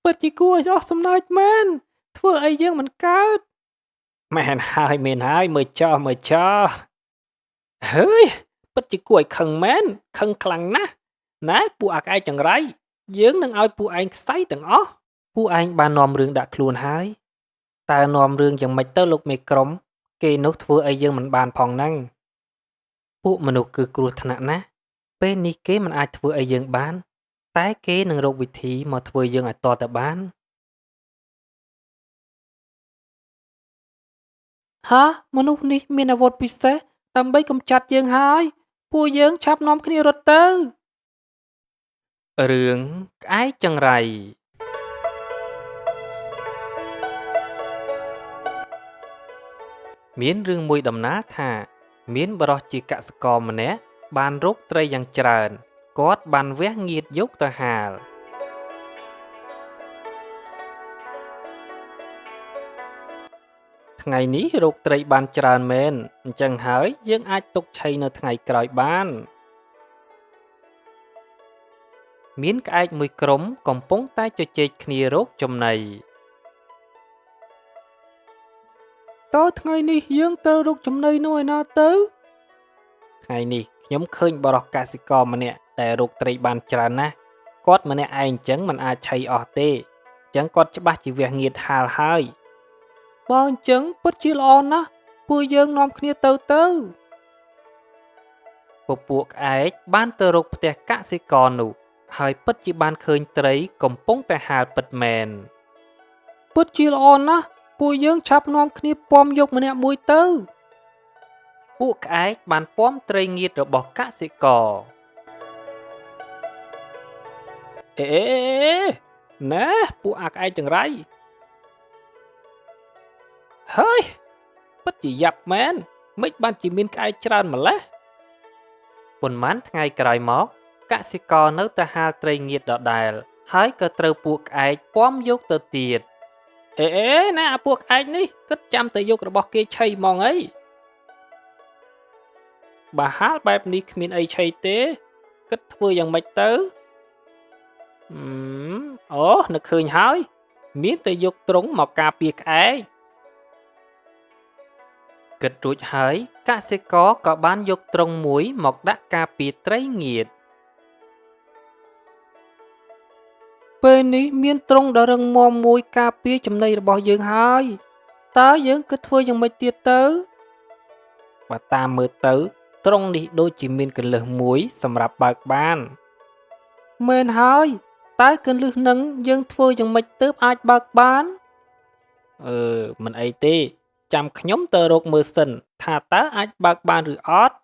ពិតជាគួរឲ្យអស់សំណើចមែនធ្វើអីយើងមិនកើតមែនហើយមែនហើយមើលចោះមើលចោះហើយពិតជាគួរឲ្យខឹងមែនខឹងខ្លាំងណាស់ណែពួកអាក្អែកចង្រៃយើងនឹងឲ្យពួកឯងខ្សែទាំងអស់ពួកឯងបាននាំរឿងដាក់ខ្លួនហើយតើនាំរឿងយ៉ាងម៉េចទៅលោកមេក្រុមគេនោះធ្វើអីយើងមិនបានផងហ្នឹងពួកមនុស្សគឺគ្រោះថ្នាក់ណាស់ពេលនេះគេមិនអាចធ្វើអីយើងបានតែគេនឹងរកវិធីមកធ្វើយើងឲ្យតតែបានហាមនុស្សនេះមានអាវុធពិសេសដើម្បីកម្ចាត់យើងហើយពួកយើងឆាប់នាំគ្នារត់ទៅរឿងក្អែកចង្រៃមានរឿងមួយដំណាលថាមានបរិសជាកសិករម្នាក់បានរកត្រីយ៉ាងច្រើនគាត់បានវះងៀតយកទៅហាលថ្ងៃនេះរកត្រីបានច្រើនមែនអញ្ចឹងហើយយើងអាចទុកឆីនៅថ្ងៃក្រោយបានមានក្អែកមួយក្រុមកំពុងតែជជែកគ្នារកចំណីតើថ្ងៃនេះយើងត្រូវរកចំណីនៅឯណាទៅថ្ងៃនេះខ្ញុំឃើញបរិសកសិករម្នាក់ដែលរកត្រីបានច្រើនណាស់គាត់ម្នាក់ឯងអញ្ចឹងមិនអាចឆីអស់ទេអញ្ចឹងគាត់ច្បាស់ជាវះងៀតហាលហើយបើអញ្ចឹងពិតជាល្អណាស់ពួកយើងនាំគ្នាទៅពួកក្អែកបានទៅរកផ្ទះកសិករនោះហើយពិតជាបានឃើញត្រីកំពុងតែហាលពិតមែនពិតជាល្អណាស់ពួកយើងឆាប់នាំគ្នាពំយកម្នាក់មួយទៅពួកក្អែកបានពំត្រីងៀតរបស់កសិករអេណែពួកអាក្អែកចង្រៃហើយពិតជាយ៉ាប់មែនមិនបានជាមានក្អែកច្រើនម្ល៉េះប៉ុន្មានថ្ងៃក្រោយមកកសិករនៅតែហាលត្រីងៀតដដែលហើយក៏ត្រូវពួកក្អែកពំយកទៅទៀតអេណែអាពួកក្អែកនេះគិតចាំតែយករបស់គេឆីហ្មងអីបើហាលបែបនេះគ្មានអីឆីទេគិតធ្វើយ៉ាងម៉េចទៅអូនឹកឃើញហើយមានតែយកទ្រុងមកការពារក្អែកគិតរួចហើយកសិករក៏បានយកទ្រុងមួយមកដាក់ការពារត្រីងៀតពេលនេះមានទ្រុងដ៏រឹងមាំមួយការពារចំណីរបស់យើងហើយតើយើងគិតធ្វើយ៉ាងម៉េចទៀតទៅបើតាមមើលទៅទ្រុងនេះដូចជាមានកលឹះមួយសម្រាប់បើកបានមែនហើយតើកលឹះនឹងយើងធ្វើយ៉ាងម៉េចទើបអាចបើកបានមិនអីទេចាំខ្ញុំទៅរកមើលសិនថាតើអាចបើកបានឬអត់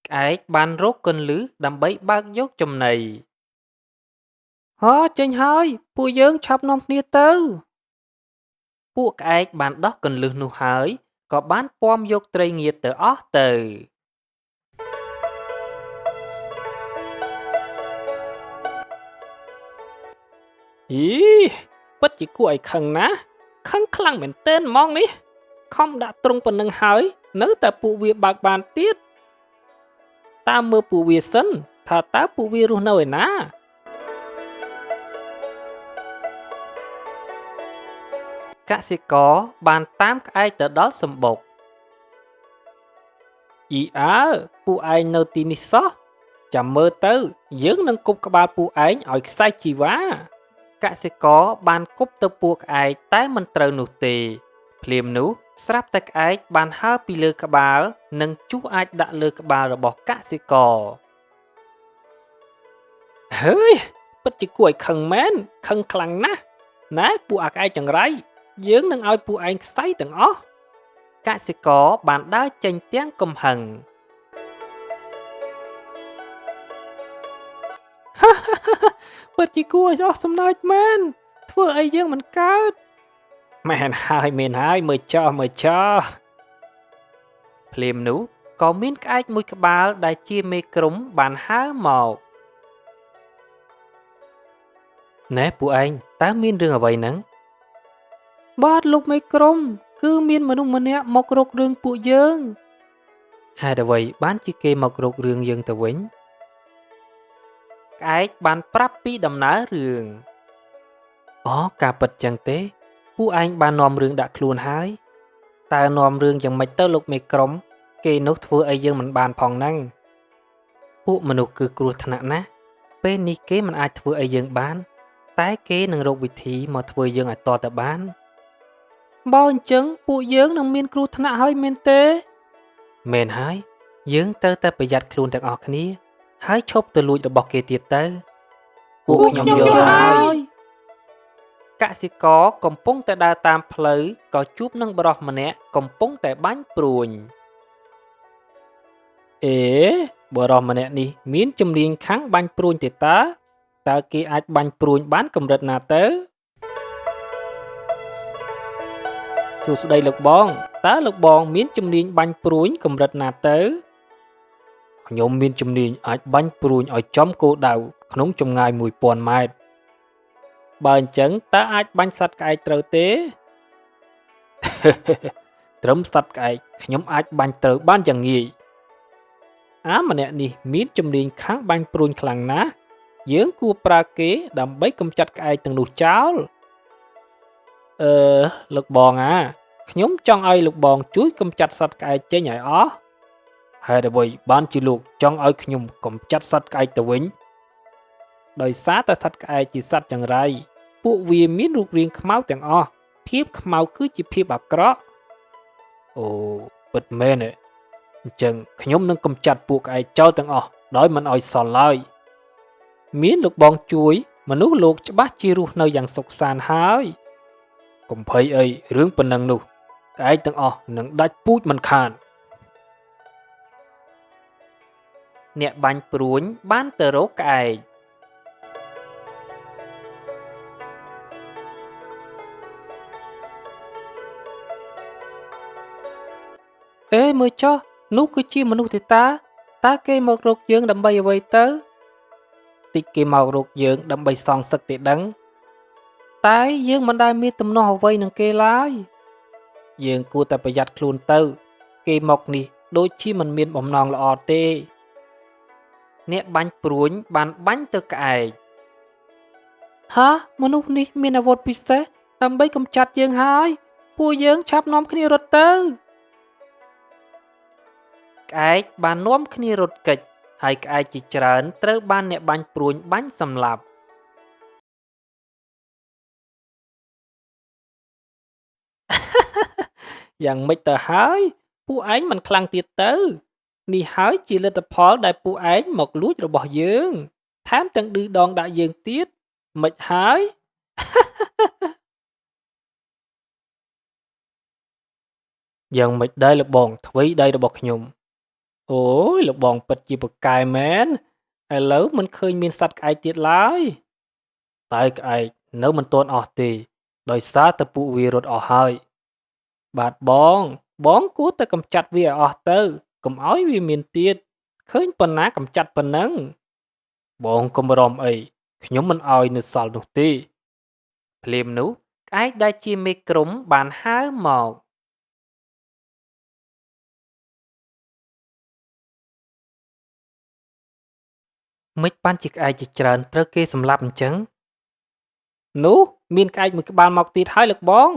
ក្អែកបានរកកលឹះដើម្បីបើកយកចំណីហ៎ចេញហើយពួកយើងឆាប់នាំគ្នាទៅពួកក្អែកបានដោះកលឹះនោះហើយក៏បានពំយកត្រីងៀតទៅអស់ទៅអីពិតជាគួរឲ្យខឹងណាស់ខឹងខ្លាំងមែនទែនហ្មងនេះខំដាក់ទ្រុងប៉ុណ្ណឹងហើយនៅតែពួកវាបើកបានទៀតតាមមើលពួកវាសិនថាតើពួកវារស់នៅឯណាកសិករបានតាមក្អែកទៅដល់សម្បុកអ៊ីអើពួកឯងនៅទីនេះសោះចាំមើលទៅយើងនឹងគប់ក្បាលពួកឯងឲ្យខ្សែជីវ៉ាកសិករបានគប់ទៅពួកក្អែកតែមិនត្រូវនោះទេភ្លាមនោះស្រាប់តែក្អែកបានហើរពីលើក្បាលនិងជុះអាចដាក់លើក្បាលរបស់កសិករហើយពិតជាគួរឲ្យខឹងមែនខឹងខ្លាំងណាស់ណែពួកអាក្អែកចង្រៃយើងនឹងឲ្យពួកឯងខ្សែទាំងអស់កសិករបានដើរចេញទាំងកំហឹងពិតជាគួរឲ្យអស់សំណើចមែនធ្វើអីយើងមិនកើតមែនហើយមែនហើយមើលចោះមើលចោះភ្លាមនោះក៏មានក្អែកមួយក្បាលដែលជាមេក្រុមបានហើរមកណែពួកឯងតើមានរឿងអ្វីហ្នឹងបាទលោកមេក្រុមគឺមានមនុស្សម្នាក់មករករឿងពួកយើងហេតុអ្វីបានជាគេមករករឿងយើងទៅវិញ ក្អែកបានប្រាប់ពីដំណើររឿងអូការពិតចឹងទេពួកឯងបាននាំរឿងដាក់ខ្លួនហើយតើនាំរឿងយ៉ាងម៉េចទៅលោកមេក្រុមគេនោះធ្វើអីយើងមិនបានផងហ្នឹងពួកមនុស្សគឺគ្រោះថ្នាក់ណាស់ពេលនេះគេមិនអាចធ្វើអីយើងបានតែគេនឹងរកវិធីមកធ្វើយើងឲ្យតតែបានបើអញ្ចឹងពួកយើងនឹងមានគ្រោះថ្នាក់ហើយមែនទេមែនហើយយើងត្រូវតែប្រយ័ត្នខ្លួនទាំងអស់គ្នាហើយឈប់ទៅលួចរបស់គេទៀតទៅពួកខ្ញុំយល់ហើយកសិករកំពុងតែដើរតាមផ្លូវក៏ជួបនឹងបុរសម្នាក់កំពុងតែបាញ់ព្រួញអេបុរសម្នាក់នេះមានជំនាញខាងបាញ់ព្រួញទេតើតើគេអាចបាញ់ព្រួញបានកម្រិតណាទៅសួស្តីលោកបងតើលោកបងមានជំនាញបាញ់ព្រួញកម្រិតណាទៅខ្ញុំមានជំនាញអាចបាញ់ព្រួញឲ្យចំគោលដៅក្នុងចម្ងាយ1000ម៉ែត្របើអញ្ចឹងតើអាចបាញ់សត្វក្អែកត្រូវទេ ត្រឹមសត្វក្អែកខ្ញុំអាចបាញ់ត្រូវបានយ៉ាងងាយអាម្នាក់នេះមានជំនាញខាងបាញ់ព្រួញខ្លាំងណាស់យើងគួរប្រើគេដើម្បីកម្ចាត់ក្អែកទាំងនោះចោលអឺលោកបងអាខ្ញុំចង់ឲ្យលោកបងជួយកម្ចាត់សត្វក្អែកចេញឲ្យអស់ហេតុអ្វីបានជាលោកចង់ឲ្យខ្ញុំកម្ចាត់សត្វក្អែកទៅវិញដោយសារតែសត្វក្អែកជាសត្វចង្រៃពួកវាមានរូបរាងខ្មៅទាំងអស់ភាពខ្មៅគឺជាភាពអាក្រក់អូពិតមែនទេអញ្ចឹងខ្ញុំនឹងកម្ចាត់ពួកក្អែកចោលទាំងអស់ដោយមិនឲ្យសល់ឡើយមានលោកបងជួយមនុស្សលោកច្បាស់ជារស់នៅយ៉ាងសុខសាន្តហើយកុំភ័យអីរឿងប៉ុណ្ណឹងនោះក្អែកទាំងអស់នឹងដាច់ពូជមិនខានអ្នកបាញ់ព្រួញបានទៅរកក្អែកអេមើលចុះនោះគឺជាមនុស្សទេតាតើគេមករកយើងដើម្បីអ្វីទៅតិចគេមករកយើងដើម្បីសងសឹកទេដឹងតែយើងមិនដែលមានទំនាស់អ្វីនឹងគេឡើយយើងគួរតែប្រយ័ត្នខ្លួនទៅគេមកនេះដូចជាមិនមានបំណងល្អទេអ្នកបាញ់ព្រួញបានបាញ់ទៅក្អែកហាមនុស្សនេះមានអាវុធពិសេសដើម្បីកម្ចាត់យើងហើយពួកយើងឆាប់នាំគ្នារត់ទៅក្អែកបាននាំគ្នារត់គេចហើយក្អែកជាច្រើនត្រូវបានអ្នកបាញ់ព្រួញបាញ់សម្លាប់យ៉ាងម៉េចទៅហើយពួកឯងមិនខ្លាំងទៀតទៅនេះហើយជាលទ្ធផលដែលពួកឯងមកលួចរបស់យើងថែមទាំងឌឺដងដាក់យើងទៀតមិនហើយ យ៉ាងម៉េចដែរលោកបងថ្វីដៃរបស់ខ្ញុំអូយលោកបងពិតជាពូកែមែនឥឡូវមិនឃើញមានសត្វក្អែកទៀតឡើយតែក្អែកនៅមិនទាន់អស់ទេដោយសារតែពួកវារត់អស់ហើយបាទបងបងគួរតែកម្ចាត់វាឲ្យអស់ទៅកុំឲ្យវាមានទៀតឃើញប៉ុណ្ណាកម្ចាត់ប៉ុណ្ណឹងបងកុំបារម្ភអីខ្ញុំមិនឲ្យនៅសល់នោះទេភ្លាមនោះក្អែកដែលជាមេក្រុមបានហើរមកមិនបានជាក្អែកជាច្រើនត្រូវគេសម្លាប់អញ្ចឹងនោះមានក្អែកមួយក្បាលមកទៀតហើយលោកបង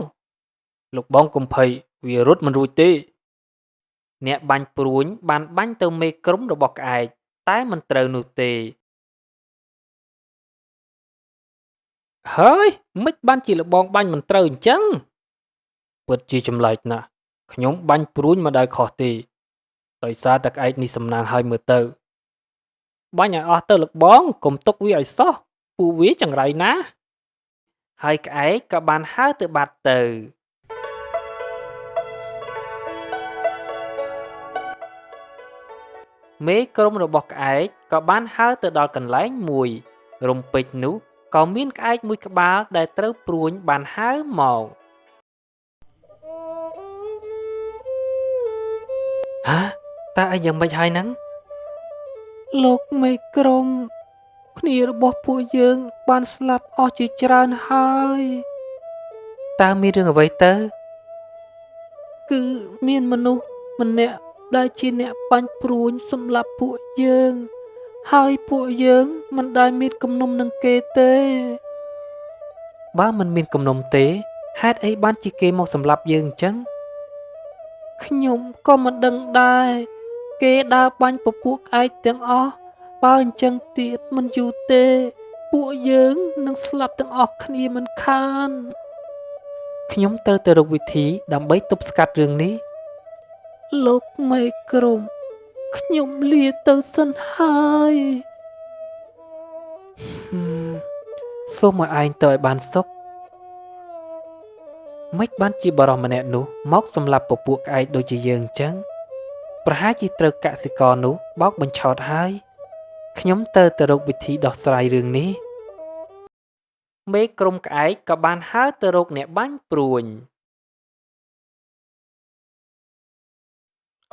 លោកបងកុំភ័យវារត់មិនរួចទេអ្នកបាញ់ព្រួញបានបាញ់ទៅមេក្រុមរបស់ក្អែកតែមិនត្រូវនោះទេហើយមិនបានជាលបងបាញ់មិនត្រូវអញ្ចឹងពិតជាចម្លែកណាស់ខ្ញុំបាញ់ព្រួញមិនដែលខុសទេដោយសារតែក្អែកនេះសំណាងហើយមើលទៅបាញ់ឲ្យអស់ទៅលោកបងកុំទុកវាឲ្យសោះពួកវាចង្រៃណាស់ហើយក្អែកក៏បានហើរទៅបាត់ទៅមេក្រុមរបស់ក្អែកក៏បានហើរទៅដល់កន្លែងមួយរំពេចនោះក៏មានក្អែកមួយក្បាលដែលត្រូវព្រួញបានហើរមកហាតើអីយ៉ាងម៉េចហើយហ្នឹងលោកមេក្រុមគ្នារបស់ពួកយើងបានស្លាប់អស់ជាច្រើនហើយតើមានរឿងអ្វីទៅគឺមានមនុស្សម្នាក់ដែលជាអ្នកបាញ់ព្រួញសម្លាប់ពួកយើង ហើយពួកយើងមិនដែលមានគំនុំនឹងគេទេបើមិនមានគំនុំទេហេតុអីបានជាគេមកសម្លាប់យើងអញ្ចឹងខ្ញុំក៏មិនដឹងដែរគេដើរបាញ់ពពួកក្អែកទាំងអស់បើអញ្ចឹងទៀតមិនយូរទេពួកយើងនឹងស្លាប់ទាំងអស់គ្នាមិនខានខ្ញុំត្រូវតែរកវិធីដើម្បីទប់ស្កាត់រឿងនេះលោកមេក្រុមខ្ញុំលាទៅសិនហើយសូមឲ្យឯងទៅឲ្យបានសុខមិនបានជាបរិសម្នាក់នោះមកសម្លាប់ពពួកក្អែកដូចជាយើងអញ្ចឹងប្រហែលជាត្រូវកសិករនោះបោកបញ្ឆោតហើយខ្ញុំត្រូវតែរកវិធីដោះស្រាយរឿងនេះមេក្រុមក្អែកក៏បានហើរទៅរកអ្នកបាញ់ព្រួញ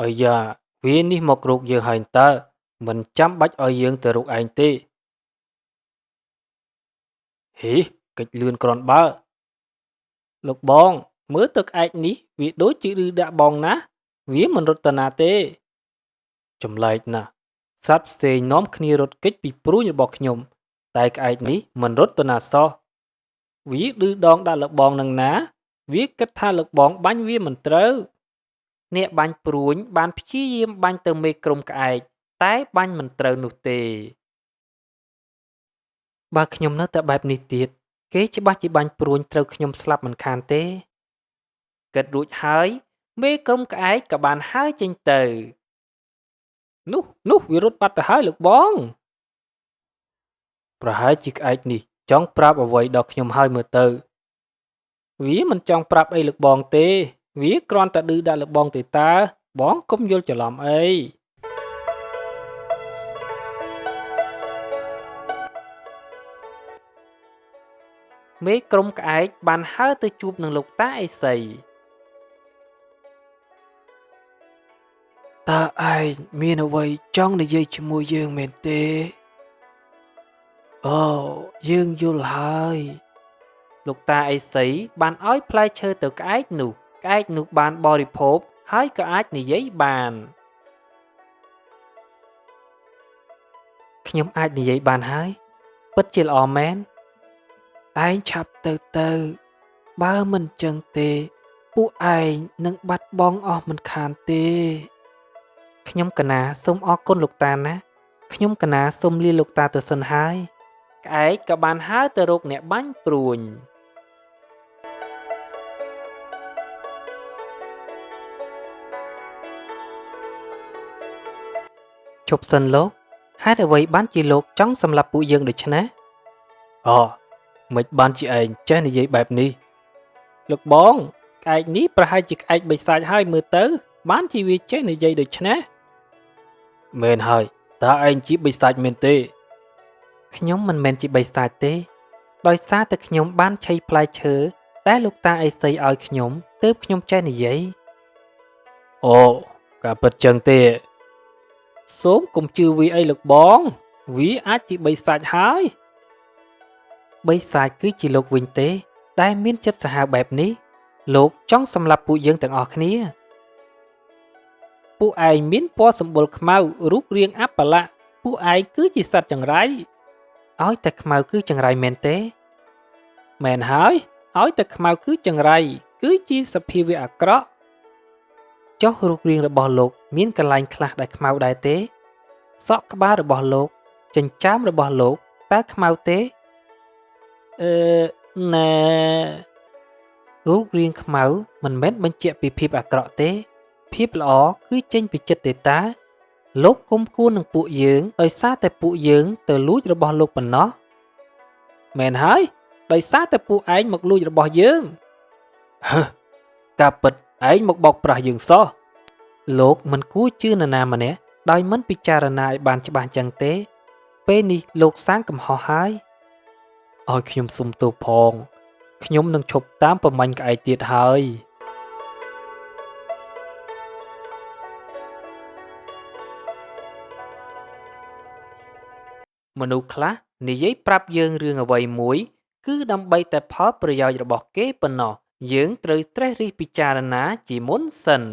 អាយ៉ាវានេះមករកយើងហើយតើមិនចាំបាច់ឲ្យយើងទៅរកឯងទេហេកិច្ចលឿនគ្រាន់បើលោកបងមើលទៅក្អែកនេះវាដូចជាឬដាក់បងណាស់វាមិនរត់ទៅណាទេចម្លែកណាស់សត្វផ្សេងនាំគ្នារត់គេចពីព្រួញរបស់ខ្ញុំតែក្អែកនេះមិនរត់ទៅណាសោះវាឌឺដងដាក់លោកបងនឹងណាវាគិតថាលោកបងបាញ់វាមិនត្រូវអ្នកបាញ់ព្រួញបានព្យាយាមបាញ់ទៅមេក្រុមក្អែកតែបាញ់មិនត្រូវនោះទេបើខ្ញុំនៅតែបែបនេះទៀតគេច្បាស់ជាបាញ់ព្រួញត្រូវខ្ញុំស្លាប់មិនខានទេគិតរួចហើយមេក្រុមក្អែកក៏បានហើរចេញទៅនោះវារត់បាត់ទៅហើយលោកបងប្រហែលជាក្អែកនេះចង់ប្រាប់អ្វីដល់ខ្ញុំហើយមើលទៅវាមិនចង់ប្រាប់អីលោកបងទេវាគ្រាន់តែឌឺដាក់លោកបងទេតើបងកុំយល់ច្រឡំអីមេក្រុមក្អែកបានហើរទៅជួបនឹងលោកតាអេសីតើឯងមានអ្វីចង់និយាយជាមួយយើងមែនទេអូយើងយល់ហើយលោកតាអេសីបានឲ្យផ្លែឈើទៅក្អែកនោះក្អែកនោះបានបរិភោគហើយក៏អាចនិយាយបានខ្ញុំអាចនិយាយបានហើយពិតជាល្អមែនឯងឆាប់ទៅបើមិនចឹងទេពួកឯងនឹងបាត់បង់អស់មិនខានទេខ្ញុំកណាសូមអរគុណលោកតាណាខ្ញុំកណាសូមលាលោកតាទៅសិនហើយក្អែកក៏បានហើរទៅរកអ្នកបាញ់ព្រួញជប់សិនលោកហេតុអ្វីបានជាលោកចង់សម្លាប់ពួកយើងដូច្នេះអូមិនបានជាឯងចេះនិយាយបែបនេះលោកបងក្អែកនេះប្រហែលជាក្អែកបិសាចហើយមើលទៅបានជាវាចេះនិយាយដូច្នេះមែនហើយតើឯងជាបិសាចមែនទេខ្ញុំមិនមែនជាបិសាចទេដោយសារតែខ្ញុំបានឆីផ្លែឈើដែលលោកតាអេសីឲ្យខ្ញុំទើបខ្ញុំចេះនិយាយអូការពិតចឹងទេសូមកុំជឿវាអីលោកបងវាអាចជាបិសាចហើយបិសាចគឺជាលោកវិញទេដែលមានចិត្តសាហាវបែបនេះលោកចង់សម្លាប់ពួកយើងទាំងអស់គ្នាពួកឯងមានពណ៌សម្បុរខ្មៅរូបរាងអបល័កពួកឯងគឺជាសត្វចង្រៃឲ្យតែខ្មៅគឺចង្រៃមែនទេមែនហើយឲ្យតែខ្មៅគឺចង្រៃគឺជាសភាវៈអាក្រក់ចុះរូបរាងរបស់លោកមានកន្លែងខ្លះដែលខ្មៅដែរទេសក់ក្បាលរបស់លោកចិញ្ចើមរបស់លោកតើខ្មៅទេណែរូបរាងខ្មៅមិនមែនបញ្ជាក់ពីភាពអាក្រក់ទេភាពល្អគឺចេញពីចិត្តទេតាលោកគុំគួននឹងពួកយើងដោយសារតែពួកយើងទៅលួចរបស់លោកប៉ុណ្ណោះមែនហើយដោយសារតែពួកឯងមកលួចរបស់យើងហឺការពិតឯងមកបោកប្រាស់យើងសោះលោកមិនគួរជឿនរណាម្នាក់ដោយមិនពិចារណាឲ្យបានច្បាស់ចឹងទេពេលនេះលោកសាងកំហុសហើយឲ្យខ្ញុំសុំទោសផងខ្ញុំនឹងឈប់តាមប្រមាញ់ក្អែកទៀតហើយមនុស្សខ្លះនិយាយប្រាប់យើងរឿងអ្វីមួយគឺដើម្បីតែផលប្រយោជន៍របស់គេប៉ុណ្ណោះយើងត្រូវត្រិះរិះពិចារណាជាមុនសិន។